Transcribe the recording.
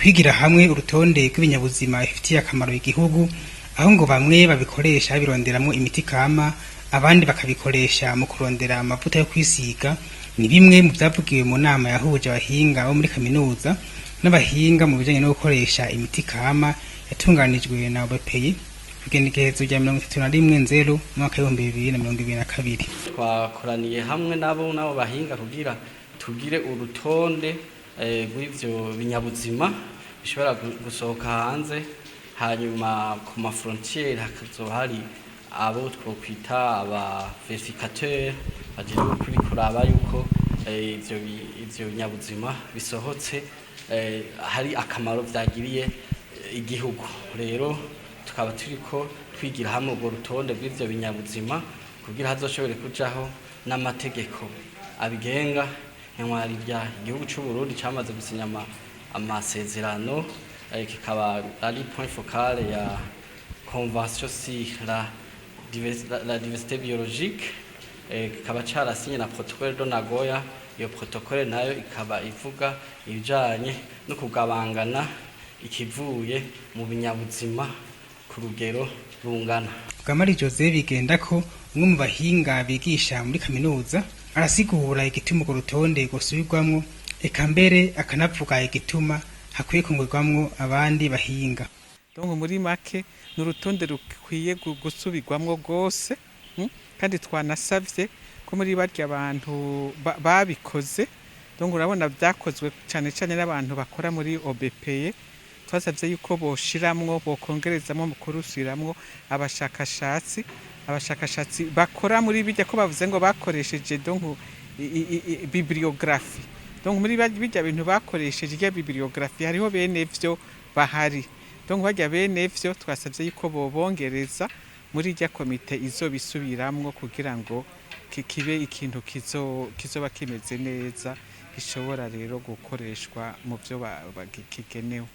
Kwigira hamwe urutonde rw'ibinyabuzima bifitiye akamaro igihugu, aho ngo bamwe babikoresha babironderamwo imiti kama, abandi bakabikoresha mu kurondera amavuta yo kwisiga, ni bimwe mu vyavugiwe mu nama yahuje abahinga bo muri kaminuza n'abahinga mu bijanye no gukoresha imiti kama, yatunganijwe na OBPI kw'igenekerezo rya 31 Nzero umwaka w'2022. Twakoraniye hamwe nabo bahinga kugira tugire urutonde rw'ivyo binyabuzima bishobora gusohoka hanze, hanyuma ku ma frontières hakazoba hari abo twokwita aba vérificateurs bajejwe kuri kuraba yuko ivyo binyabuzima bisohotse hari akamaro vyagiriye igihugu. Rero tukaba turiko twigira hamwe urwo rutonde rw'ivyo binyabuzima kugira hazoshobore kujaho n'amategeko abigenga. Ntwarirya igihugu c'u Burundi camaze gusinya amasezerano, kikaba ari point focal ya Convention sur la diversité biologique, kikaba carasinye na protocole de Nagoya. Iyo protocole nayo ikaba ivuga ibijanye no kugabangana ikivuye mu binyabuzima ku rugero rungana. Bwamari Jose Bigendako, umwe mu bahinga bigisha muri kaminuza, arasigura igituma urwo rutonde rwosubirwamwo, eka mbere akanavuga igituma hakwiye kongerwamwo abandi bahinga. Donc muri make ni urutonde rukwiye gusubirwamwo rwose, Kandi twanasavye ko muri barya bantu babikoze, donc urabona vyakozwe cane cane n'abantu bakora muri OBPE, twasavye yuko boshiramwo, bokongerezamwo mu kurusubiramwo abashakashatsi bakora muri bijya ko bavuze ngo bakoresheje donc bibliographie. Donc muri bijya bintu bakoresheje, irya bibliographie, hariho bene vyo bahari. Donc barya bene vyo twasavye yuko bobongereza muri irya komite izobisubiramwo kugira ngo kibe ikintu kizoba kimeze neza, gishobora rero gukoreshwa mu vyo kigenewe.